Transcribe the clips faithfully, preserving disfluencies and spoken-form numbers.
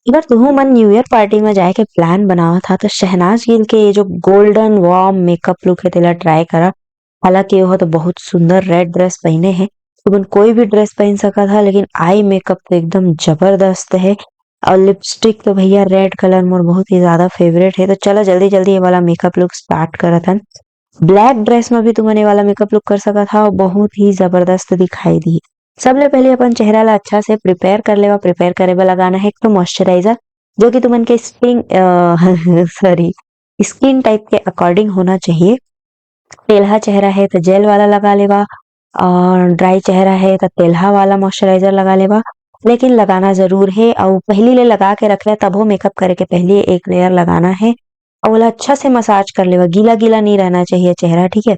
अगर तुहू मन न्यू ईयर पार्टी में जाए के प्लान बनावत हा, तो शहनाज गिल के ये जो गोल्डन वार्म मेकअप लुक है, तेला ट्राई करा। हालांकि वो तो बहुत सुंदर रेड ड्रेस पहने है, तुमन कोई भी ड्रेस पहन सकत हा, लेकिन आई मेकअप तो एकदम जबरदस्त है। और लिपस्टिक तो भैया, रेड कलर मोर बहुत ही ज्यादा फेवरेट है। तो चला, जल्दी जल्दी ये वाला मेकअप लुक स्टार्ट करत हन। ब्लैक ड्रेस में भी तुमन ये वाला मेकअप लुक कर सकत हा, बहुत ही जबरदस्त दिखाई दी। सबले पहले अपन चेहरा ला अच्छा से प्रिपेयर कर लेवा। प्रिपेयर करे बर लगाना है एक तो मॉइस्चराइजर, जो कि तुमन के स्किन, सॉरी, स्किन टाइप के अकॉर्डिंग होना चाहिए। तेलहा चेहरा है तो जेल वाला लगा लेवा, और ड्राई चेहरा है तो तेलहा वाला मॉइस्चराइजर लगा लेवा। लेकिन लगाना जरूर है, और पहली ले लगा के रख ले, तभो मेकअप करे के पहले एक लेयर लगाना है। और ओला अच्छा से मसाज कर लेवा, गीला गीला नहीं रहना चाहिए चेहरा, ठीक है।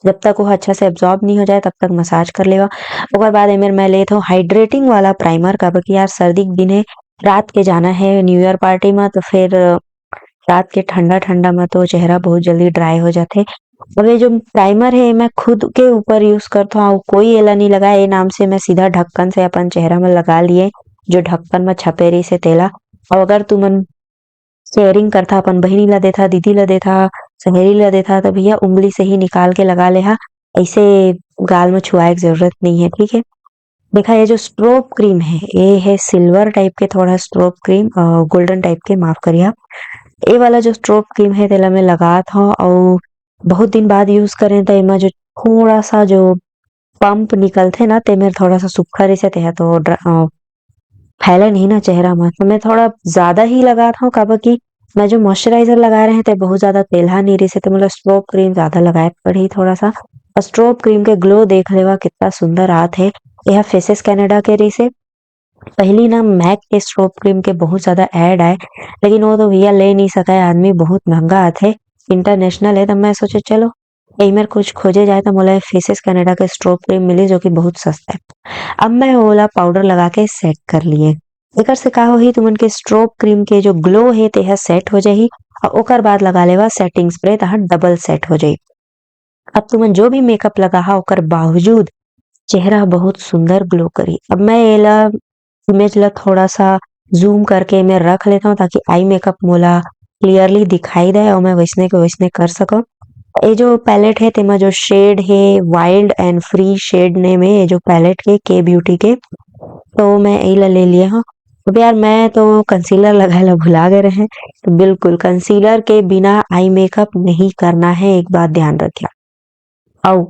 जब तक वो अच्छा से एब्जॉर्ब नहीं हो जाए, तब तक मसाज कर लेवा। ओकर बाद एमेर मैं लेत हूँ हाइड्रेटिंग वाला प्राइमर, काबर कि यार, सर्दी के दिन है, रात के जाना है न्यू ईयर पार्टी में, तो फिर रात के ठंडा ठंडा में तो चेहरा बहुत जल्दी ड्राई हो जाथे। अब ये जो प्राइमर है, मैं खुद के ऊपर यूज करता हूँ, कोई एला नहीं लगाए। ये नाम से मैं सीधा ढक्कन से अपन चेहरा में लगा लिए, जो ढक्कन में छपे रही से तेला। और अगर तुमन शेयरिंग करथा, अपन बहिनी ला देथा, दीदी ला देथा, सहेली ला देथा, तो भैया, उंगली से ही निकाल के लगा लेहा। ऐसे गाल में छुआए के जरूरत नहीं है, ठीक है। देखा, ये जो स्ट्रोब क्रीम है, ये है सिल्वर टाइप के, थोड़ा स्ट्रोब क्रीम, गोल्डन टाइप के, माफ करिहा। ये वाला जो स्ट्रोब क्रीम है, तेला मैं लगात हूँ, और बहुत दिन बाद यूज करें, तो एमा जो थोड़ा सा जो पंप निकलथे ना, ते मेर थोड़ा सा सूखा रहिसे, तेहा तो ड्र-, अ, फैले नहीं ना चेहरा में, तो मैं थोड़ा ज्यादा ही लगात हूँ, काबर कि मैं जो मॉइस्चराइजर लगा रहे हैं, ते बहुत ज्यादा तेलहा नहीं रहिसे, तो मतलब स्ट्रोब क्रीम ज्यादा लगाए पड़ी थोड़ा सा। और स्ट्रोब क्रीम के ग्लो देख लेवा, कितना सुंदर आत है। यह फेसेस कनाडा के रहिसे। पहली ना मैक के स्ट्रोब क्रीम के बहुत ज्यादा एड आए, लेकिन वो तो भैया ले नहीं सका है आदमी, बहुत महंगा आथे, इंटरनेशनल है। तब मैं सोचे, चलो, यही मेर कुछ खोजे जाए, तो मोला फेसेस कनाडा के स्ट्रोब क्रीम मिली, जो कि बहुत सस्ता है। अब मैं ओला पाउडर लगा के सेट कर लिए। एकर से का होही, तुमन के स्ट्रोब क्रीम के जो ग्लो है, तेहा सेट हो जाही, और ओकर बाद लगा लेवा सेटिंग स्प्रे, तहा डबल सेट हो जाही। अब तुमन जो भी मेकअप लगाहा, ओकर बावजूद चेहरा बहुत सुंदर ग्लो करी। अब मैं एला, इमेज ला थोड़ा सा जूम करके मैं रख लेता हूँ, ताकि आई मेकअप मोला क्लियरली दिखाई दे और मैं वैसने के वैसने कर सकूँ। ये जो पैलेट है, तेमा जो शेड है, वाइल्ड एंड फ्री शेड नेम है ये जो पैलेट के, के ब्यूटी के, तो मैं यही ला ले लिए हूँ। अब यार, मैं तो कंसीलर लगाए ला भुला गए रहे, तो बिल्कुल कंसीलर के बिना आई मेकअप नहीं करना है, एक बात ध्यान रखिया। अउ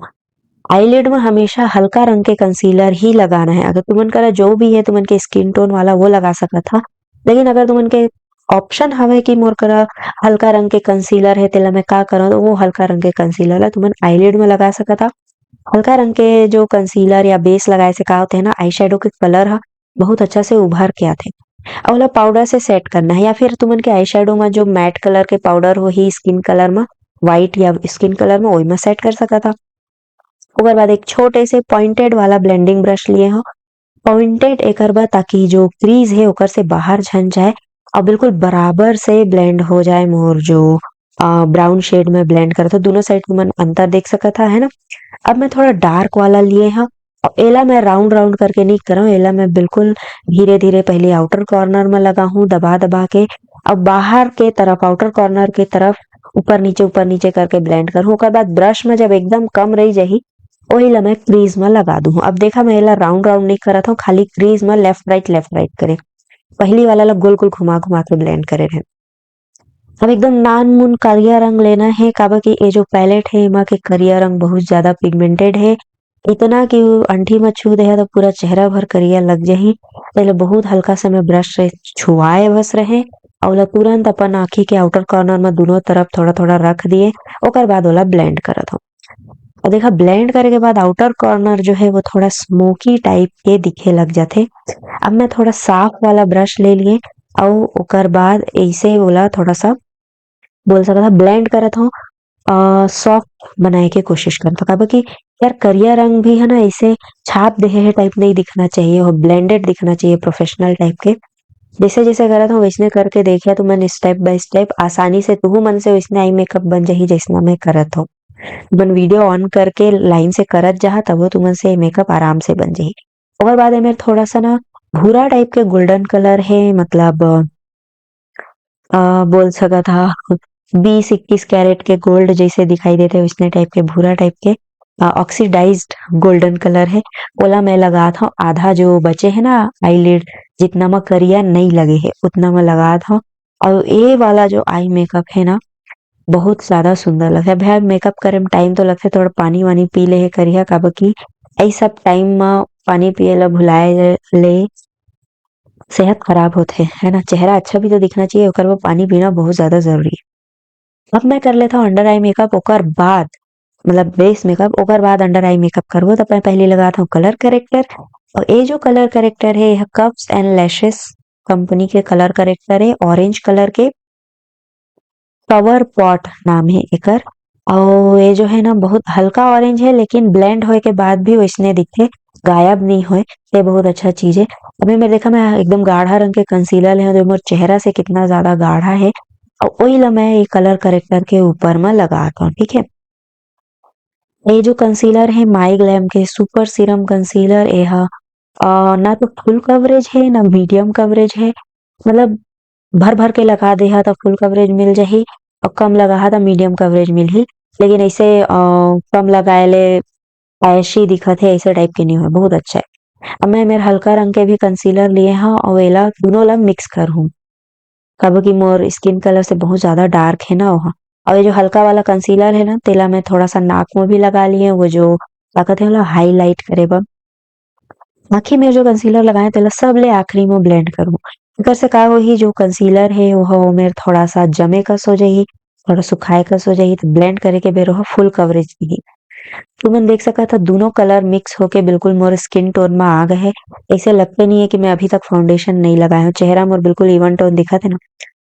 आईलिड में हमेशा हल्का रंग के कंसीलर ही लगाना है। अगर तुमन करा जो भी है, तुमन के स्किन टोन वाला, वो लगा सकत हा, लेकिन अगर तुमन के ऑप्शन हवे कि मोर करा हल्का रंग के कंसीलर है, तेला मैं का करूँ, तो वो हल्का रंग के कंसीलर ला तुमन आईलिड में लगा सकत हा। हल्का रंग के जो कंसीलर या बेस लगाए से का होथे ना, आई शेडो के कलर ह बहुत अच्छा से उभर के आथे। अउ ओला पाउडर से सेट करना है, या फिर तुमन के आई शेडो में जो मैट कलर के पाउडर होही, स्किन कलर में, व्हाइट या स्किन कलर में, ओही में सेट कर सकत हा। ओकर बाद एक छोटे से पॉइंटेड वाला ब्लेंडिंग ब्रश लिए हो, पॉइंटेड एकर बर, ताकि जो क्रीज है, ओकर से बाहर झन जाए और बिल्कुल बराबर से ब्लेंड हो जाए मोर जो, अ, ब्राउन शेड में ब्लेंड करत हो। दोनों साइड तुमन अंतर देख सकत हा, है ना। अब मैं थोड़ा डार्क वाला लिए हूँ, और एला मैं राउंड राउंड करके नहीं करऊँ, एला मैं बिल्कुल धीरे धीरे पहले आउटर कॉर्नर में लगा हूँ, दबा दबा के, अब बाहर के तरफ, आउटर कॉर्नर के तरफ ऊपर नीचे, ऊपर नीचे करके ब्लेंड करूँ। ओकर बाद ब्रश में जब एकदम कम रही जाही, ओही ला मैं क्रीज में लगा दूँ। अब देखा, मैं एला राउंड राउंड नहीं करत हूँ, खाली क्रीज में लेफ्ट राइट, लेफ्ट राइट करे, पहली वाला ला गोल गोल घुमा घुमा के ब्लेंड करे रहे। अब एकदम नानमुन करिया रंग लेना है, काबर कि ये जो पैलेट है, एमा के करिया रंग बहुत ज्यादा पिगमेंटेड है, इतना कि वो अंठी में छू देहा तो पूरा चेहरा भर करिया लग जाही। पहले बहुत हल्का सा मैं ब्रश से छुआए बस रहे, और ओला तुरंत अपन आँखी के आउटर कॉर्नर में दोनों तरफ थोड़ा थोड़ा रख दिए, ओकर बाद ओला ब्लेंड करत हूँ। और देखा, ब्लेंड करे के बाद आउटर कॉर्नर जो है, वो थोड़ा स्मोकी टाइप के दिखे लग जाथे। अब मैं थोड़ा साफ वाला ब्रश ले लिए, और ओकर बाद ऐसे ओला थोड़ा सा, बोल सकत हा, ब्लेंड करत हूँ, सॉफ्ट बनाए के कोशिश करत हूँ, काबर कि यार, करिया रंग भी है ना, ऐसे छाप देहे है टाइप नहीं दिखना चाहिए, वो ब्लेंडेड दिखना चाहिए, प्रोफेशनल टाइप के। जैसे जैसे करत हूँ, वैसने करके देखिया तुमन, स्टेप बाय स्टेप आसानी से तुहू मन से वैसने आई मेकअप बन जाही, जैसना मैं करत हूँ। तुमन वीडियो ऑन करके लाइन से करत जाहा, तबो तुमन से मेकअप आराम से बन जाही। ओकर बाद एमेर थोड़ा सा ना भूरा टाइप के गोल्डन कलर हे, मतलब अ, बोल सकत हा बीस इक्कीस कैरेट के गोल्ड जैसे दिखाई देते, उसने टाइप के, भूरा टाइप के ऑक्सीडाइज्ड गोल्डन कलर है। ओला मैं लगात हूँ, आधा जो बचे है ना आईलिड, जितना म करिया नहीं लगे है उतना म लगात हूँ। और ये वाला जो आई मेकअप है ना, बहुत ज्यादा सुंदर लगता है। भैया मेकअप करे में टाइम तो लगता है, थोड़ा पानी वानी पी ले है करिया, काबर कि यही सब टाइम में पानी पिए ला भुलाए ले सेहत खराब होथे, है ना। चेहरा अच्छा भी तो दिखना चाहिए, ओकर बर पानी पीना बहुत ज्यादा जरूरी है। अब मैं कर लेता हूँ अंडर आई मेकअप, ओकर बाद मतलब बेस मेकअप, ओकर बाद अंडर आई मेकअप करबो। तो मैं पहले लगाता हूँ कलर करेक्टर, और ये जो कलर करेक्टर है, यह कर्व्स एंड लैशेस कंपनी के कलर करेक्टर है, ऑरेंज कलर के। कवर पॉट नाम है एकर। और ये जो है ना, बहुत हल्का ऑरेंज है, लेकिन ब्लेंड होए के बाद भी वैसने दिखते, गायब नहीं होए। ये बहुत अच्छा चीज है। अभी मैं देखा, मैं एकदम गाढ़ा रंग के कंसीलर है जो मोर चेहरा से कितना ज्यादा गाढ़ा है, और वही ला मैं ये कलर करेक्टर के ऊपर में लगाता हूँ, ठीक है। ये जो कंसीलर है माई ग्लैम के सुपर सीरम कंसीलर, ये हा अ, ना तो फुल कवरेज है ना मीडियम कवरेज है, मतलब भर भर के लगा दे हा तो फुल कवरेज मिल जाही, और कम लगा हा तो मीडियम कवरेज मिलही। लेकिन ऐसे अ, कम लगाए ले ऐशी दिखत है, ऐसे टाइप के नहीं हुए, बहुत अच्छा है। अब मैं मेरे हल्का रंग के भी कंसीलर लिए हाँ, और एला दोनों ला मिक्स कर हूँ, काबर कि मोर स्किन कलर से बहुत ज्यादा डार्क है ना ओहा। और ये जो हल्का वाला कंसीलर है ना, तेला मैं थोड़ा सा नाक में भी लगा लिए, वो जो ताकत है, ओला हाईलाइट करे बर। आँखी में जो कंसीलर लगाए, तेला सबले आखिरी में ब्लेंड करूँ। एकर से का होही, जो कंसीलर है, वो मेर थोड़ा सा जमे कस हो जाही, थोड़ा सुखाए कस हो जाही, तो ब्लेंड करे के बेर ओह फुल कवरेज दिही। तुमन देख सकत ह, दोनों कलर मिक्स होके बिल्कुल मोर स्किन टोन में आ गए है। ऐसे लगते नहीं है कि मैं अभी तक फाउंडेशन नहीं लगाए हूँ, चेहरा मोर बिल्कुल इवन टोन दिखत है ना।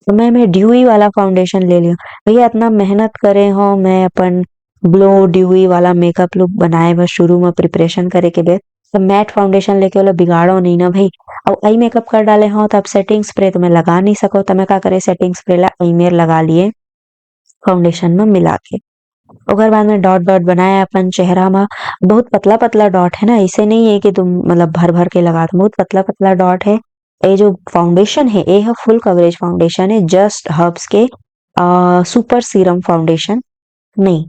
तो मैं, मैं ड्यूई वाला फाउंडेशन ले लियो। भैया, इतना मेहनत करे हो, मैं अपन ग्लो ड्यूई वाला मेकअप लुक बनाए बर शुरू में प्रिपरेशन करे के बेर, तो मैट फाउंडेशन लेके ओला बिगाड़ो नहीं ना भाई। अब आई मेकअप कर डाले हो, तो अब सेटिंग स्प्रे तो मैं लगा नहीं सको, तो मैं का करे, सेटिंग स्प्रे ला आई मेर लगा लिए फाउंडेशन में मिला के। ओकर बाद में डॉट डॉट बनाया अपन चेहरा में, बहुत पतला पतला डॉट है ना, ऐसे नहीं है कि तुम मतलब भर भर के लगा दो, बहुत पतला पतला डॉट है। ये जो फाउंडेशन है, ये है फुल कवरेज फाउंडेशन है, जस्ट हर्ब्स के सुपर सीरम फाउंडेशन नहीं,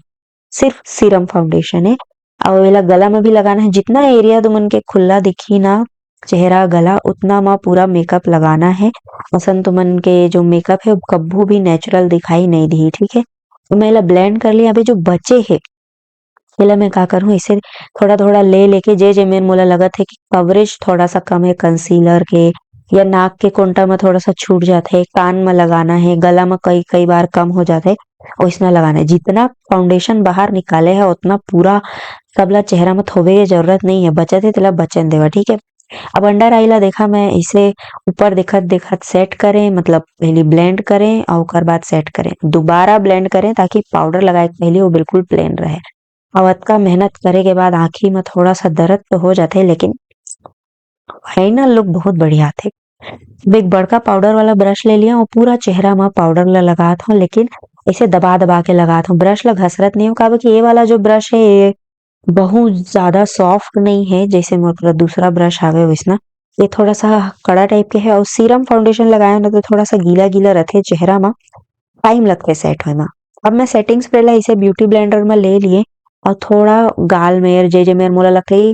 सिर्फ सीरम फाउंडेशन है। और एला गला में भी लगाना है, जितना एरिया तुमन के खुला दिखी ना चेहरा गला, उतना में पूरा मेकअप लगाना है। असन तुमन के जो मेकअप है, वो कब्बू भी नेचुरल दिखाई नहीं दी, ठीक है। तो मैं एला ब्लेंड कर लिया। अभी जो बचे है, एला मैं का करूँ, इसे थोड़ा थोड़ा ले लेके, जे जे मेर मोला लगत है कि कवरेज थोड़ा सा कम है कंसीलर के, या नाक के कोंटा में थोड़ा सा छूट जाता है, कान में लगाना है, गला में कई कई बार कम हो जाता है, वैसना लगाना है। जितना फाउंडेशन बाहर निकाले है, उतना पूरा सबला चेहरा में थोबे के जरूरत नहीं है, बचत है, तेला बचन देवा, ठीक है। अब अंडर आई ला देखा, मैं इसे ऊपर देखत देखत सेट करें, मतलब पहली ब्लेंड करें और ओकर बाद सेट करें, दोबारा ब्लेंड करें, ताकि पाउडर लगाए के पहले वो बिल्कुल प्लेन रहे। अब अतका मेहनत करे के बाद आँखी में थोड़ा सा दर्द तो हो जाते, लेकिन फाइनल लुक बहुत बढ़िया आथे। अब एक बड़का पाउडर वाला ब्रश ले लिया और पूरा चेहरा में पाउडर ला लगात हूँ, लेकिन ऐसे दबा दबा के लगात हूँ। ब्रश ला घसरत नहीं हूँ, काबर कि ये वाला जो ब्रश है, ये बहुत ज्यादा सॉफ्ट नहीं है, जैसे मोर करा दूसरा ब्रश आवे वैसना। ये थोड़ा सा कड़ा टाइप के है, और सीरम फाउंडेशन लगाए ना, तो थोड़ा सा गीला गीला रहते चेहरा में, टाइम लगते सेट होए में। अब मैं सेटिंग स्प्रे ला इसे ब्यूटी ब्लेंडर में ले लिए और थोड़ा गाल मेर, जे जे मेर मोला लगते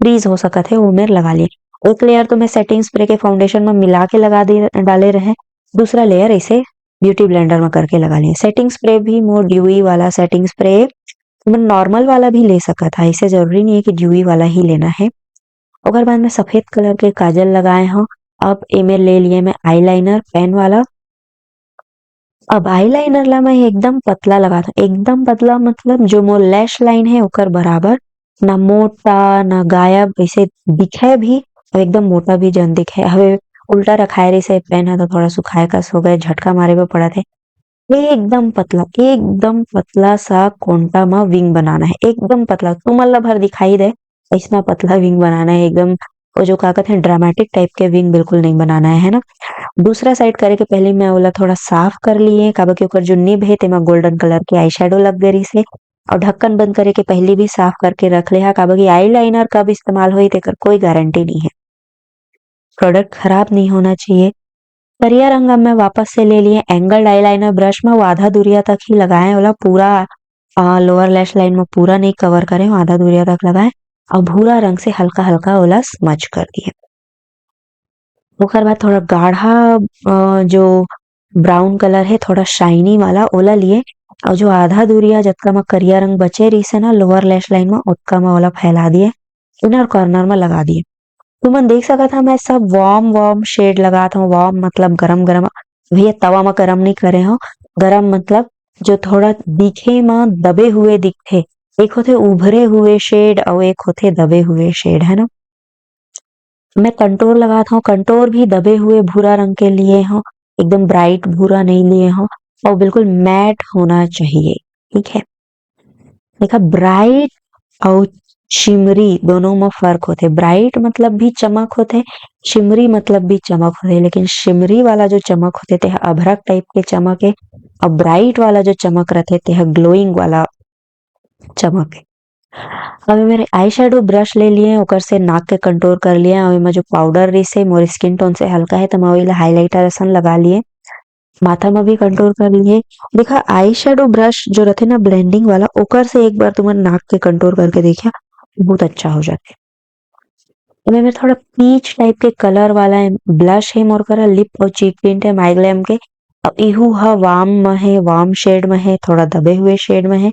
फ्रीज हो सकत है, वो मेर लगा लिए। एक लेयर तो मैं सेटिंग स्प्रे के फाउंडेशन में मिला के लगा दे, डाले रहे, दूसरा लेयर इसे ब्यूटी ब्लेंडर में करके लगा लिए। सेटिंग स्प्रे भी मोर ड्यूई वाला सेटिंग स्प्रे, मैं नॉर्मल वाला भी ले सकत है, इसे जरूरी नहीं है कि ड्यूई वाला ही लेना है। ओकर बाद में सफेद कलर के काजल लगाए हूँ। अब एमे ले लिए मैं आईलाइनर पेन वाला। अब आईलाइनर ला मैं एकदम पतला लगात हूँ, एकदम पतला मतलब जो मोर लैश लाइन है ओकर बराबर, ना मोटा ना गायब, ऐसे दिखे भी और एकदम मोटा भी जन दिखे। हवे उल्टा रखाए रहिसे पेन है तो थोड़ा सुखाए कस हो गए, झटका मारे बर पड़त है। एकदम पतला, एकदम पतला सा कोंटा मा विंग बनाना है, एकदम पतला, तुमन ला भर दिखाई दे, ऐसना पतला विंग बनाना है एकदम। वो जो का कहते हैं ड्रामेटिक टाइप के विंग बिल्कुल नहीं बनाना है, है ना। दूसरा साइड करे के पहले मैं ओला थोड़ा साफ कर लिए, काबर कि ओकर जो निब है तेमा गोल्डन कलर के आई शेडो लग गए रहिसे, और ढक्कन बंद करे के पहले भी साफ करके रख ले हा, काबर कि आईलाइनर कब इस्तेमाल होई तेकर कोई गारंटी नहीं है। प्रोडक्ट खराब नहीं होना चाहिए। करिया रंग अब मैं वापस से ले लिए, एंगल्ड आईलाइनर ब्रश में आधा दूरिया तक ही लगाए, ओला पूरा लोअर लैश लाइन में पूरा नहीं कवर करे, आधा दूरिया तक लगाए और भूरा रंग से हल्का हल्का ओला स्मच कर दिए। ओकर बाद थोड़ा गाढ़ा अ, जो ब्राउन कलर है, थोड़ा शाइनी वाला, ओला लिए और जो आधा दूरिया जतका म करिया रंग बचे रहिस है ना लोअर लैश लाइन में, ओतका म ओला फैला दिए, इनर कॉर्नर में लगा दिए। तुमन देख सकत हा, मैं सब वार्म वार्म शेड लगात हूँ। वार्म मतलब गरम गरम, भैया तवा में गरम नहीं करे हूँ। गरम मतलब जो थोड़ा दिखे में दबे हुए दिखथे, एक होथे उभरे हुए शेड और एक होथे दबे हुए शेड, है ना। मैं कंटूर लगात हूँ, कंटूर भी दबे हुए भूरा रंग के लिए हूँ, एकदम ब्राइट भूरा नहीं लिए हूँ, और बिल्कुल मैट होना चाहिए। ठीक है, देखा, ब्राइट और शिमरी दोनों में फर्क होथे। ब्राइट मतलब भी चमक होथे, शिमरी मतलब भी चमक होथे, लेकिन शिमरी वाला जो चमक होथे तेह अभ्रक टाइप के चमक है, और ब्राइट वाला जो चमक रहथे तेह ग्लोइंग वाला चमक है। अब मेरे आई शेडो ब्रश ले लिए, ओकर से नाक के कंटूर कर लिए। अब एमा जो पाउडर रहिस हे मोर स्किन टोन से हल्का है, तो मैं ओला हाईलाइटर असन लगा लिए। माथा में भी कंटूर कर लिए। देखा, आई शेडो ब्रश जो रहथे ना ब्लेंडिंग वाला, ओकर से एक बार तुमन नाक के कंटूर करके देखिया, बहुत अच्छा हो जाथे। एमे मेर थोड़ा पीच टाइप के कलर वाला ब्लश है मोर करा, लिप और चीक टिंट है माइग्लैम के। अब इहू ह वार्म में है, वार्म शेड में है, थोड़ा दबे हुए शेड में है।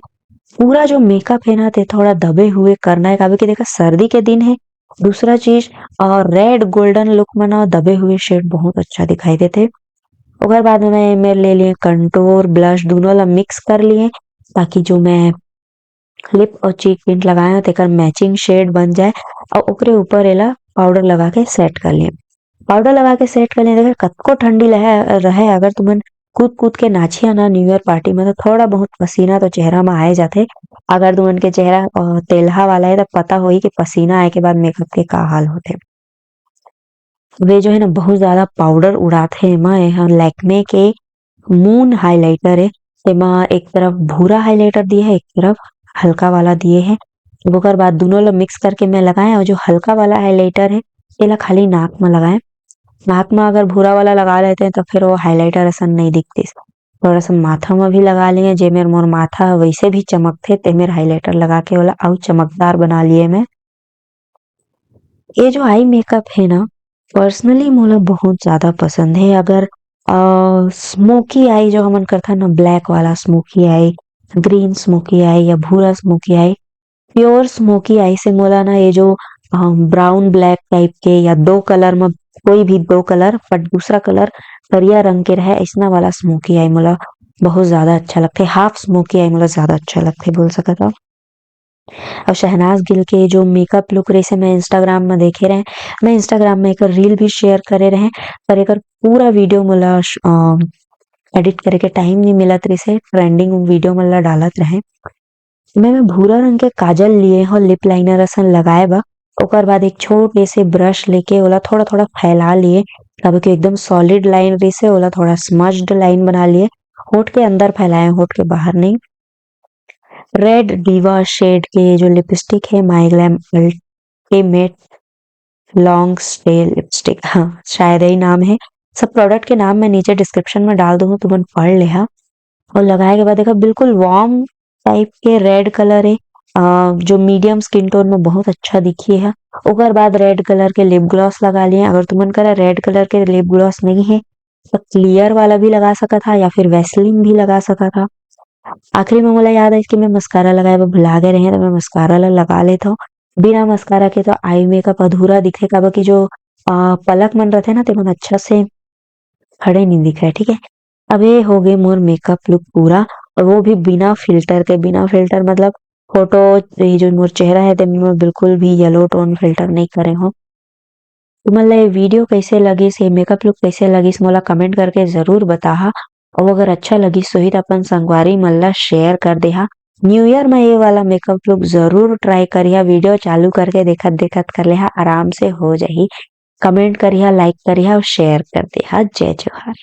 पूरा जो मेकअप है ना, ते थोड़ा दबे हुए करना है, काबर कि देखा, सर्दी के दिन है। दूसरा चीज, और रेड गोल्डन लुक में ना दबे हुए शेड बहुत अच्छा दिखाई देथे। ओकर बाद में मैं ले लिए कंटूर ब्लश, दोनों ला मिक्स कर लिए, ताकि जो मैं लिप और चीक टिंट लगाए हो, तेकर मैचिंग शेड बन जाए और ओकरे ऊपर एला पाउडर लगा के सेट कर लिए। पाउडर लगा के सेट कर लिए। देखा, कतको ठंडी रहे, रहे, अगर तुमन कूद कूद के नाचिया ना न्यू ईयर पार्टी में, तो थोड़ा बहुत पसीना तो चेहरा में आए जाथे। अगर तुमन के चेहरा अ, तेलहा वाला है, तो पता होही कि पसीना आए के बाद मेकअप के का हाल होथे। वे जो है ना, बहुत ज्यादा पाउडर उड़ाथे एमा। एहा लैक्मे के मून हाइलाइटर है। एमा एक तरफ भूरा हाइलाइटर दिए है, एक तरफ हल्का वाला दिए है। अब ओकर बाद दोनों ला मिक्स करके मैं लगाए, और जो हल्का वाला हाइलाइटर है, एला खाली नाक में लगाए। नाक में अगर भूरा वाला लगा लेते हैं, तो फिर वो हाइलाइटर असन नहीं दिखतिस। थोड़ा सा माथा में भी लगा लिए, जे मेर मोर माथा ह वैसे भी चमकथे, ते मेर हाइलाइटर लगा के ओला अउ चमकदार बना लिए मैं। ये जो आई मेकअप है ना, पर्सनली मोला बहुत ज्यादा पसंद है। अगर अ, स्मोकी आई जो हमन करथन ना, ब्लैक वाला स्मोकी आई, ग्रीन स्मोकी आई या भूरा स्मोकी आई, प्योर स्मोकी आई से मोला ना ये जो अ, ब्राउन ब्लैक टाइप के या दो कलर में, कोई भी दो कलर, बट दूसरा कलर करिया रंग के रहे, ऐसना वाला स्मोकी आई मोला बहुत ज्यादा अच्छा लगथे। हाफ स्मोकी आई मोला ज्यादा अच्छा लगथे, बोल सकत हव। और शहनाज गिल के जो मेकअप लुक रहिसे, मैं Instagram में देखे रहे, मैं Instagram में एकर रील भी शेयर करे रहे, पर एकर पूरा वीडियो मोला श-, अ, एडिट करे के टाइम नहीं मिलत रहिसे, ट्रेंडिंग वीडियो मन ला डालत रहे। मैं, मैं भूरा रंग के काजल लिए हो लिप लाइनर असन लगाए बा, ओकर बाद एक छोटे से ब्रश लेके ओला थोड़ा थोड़ा फैला लिए, काबर कि एकदम सॉलिड लाइन रहिसे, ओला थोड़ा स्मज्ड लाइन बना लिए। होठ के अंदर फैलाए, होठ के बाहर नहीं। रेड डिवा शेड के जो लिपस्टिक है, my glam ultimate long stay lipstick, हाँ, शायद यही नाम है। सब प्रोडक्ट के नाम मैं नीचे डिस्क्रिप्शन में डाल दूँ, तुमन पढ़ लेहा। और लगाए के बाद देखा, बिल्कुल वार्म टाइप के रेड कलर है, अ, जो मीडियम स्किन टोन में बहुत अच्छा दिखी है। ओकर बाद रेड कलर के लिप ग्लॉस लगा लिए। अगर तुमन करा रेड कलर के लिप ग्लॉस नहीं है, तो क्लियर वाला भी लगा सकत हा या फिर वैसलीन भी लगा सकत हा। आखिरी में मोला याद आइस कि मैं मस्कारा लगाए बर भुला गए रहे, तो मैं मस्कारा ला लगा लेत हूँ। बिना मस्कारा के तो आई मेकअप अधूरा दिखथे, काबर कि जो, अ, पलक मन रथे ना, ते मन अच्छा से खड़े नहीं दिखे, ठीक है। अब ये हो गए मोर मेकअप लुक पूरा, और वो भी बिना फिल्टर के। बिना फिल्टर मतलब फोटो, ये जो मोर चेहरा है, ते में बिल्कुल भी येलो टोन फिल्टर नहीं करे हो। तुमन ला ये वीडियो कैसे लगिस, ये मेकअप लुक कैसे लगिस, मोला कमेंट करके जरूर बताहा। और अगर अच्छा लगिस होही, तो अपन संगवारी मन ला शेयर कर देहा। न्यू ईयर में ये वाला मेकअप लुक जरूर ट्राई करिहा। वीडियो चालू करके देखत देखत कर लेहा, आराम से हो जाही। कमेंट करिहा, लाइक करिहा और शेयर कर देहा। जय जोहार।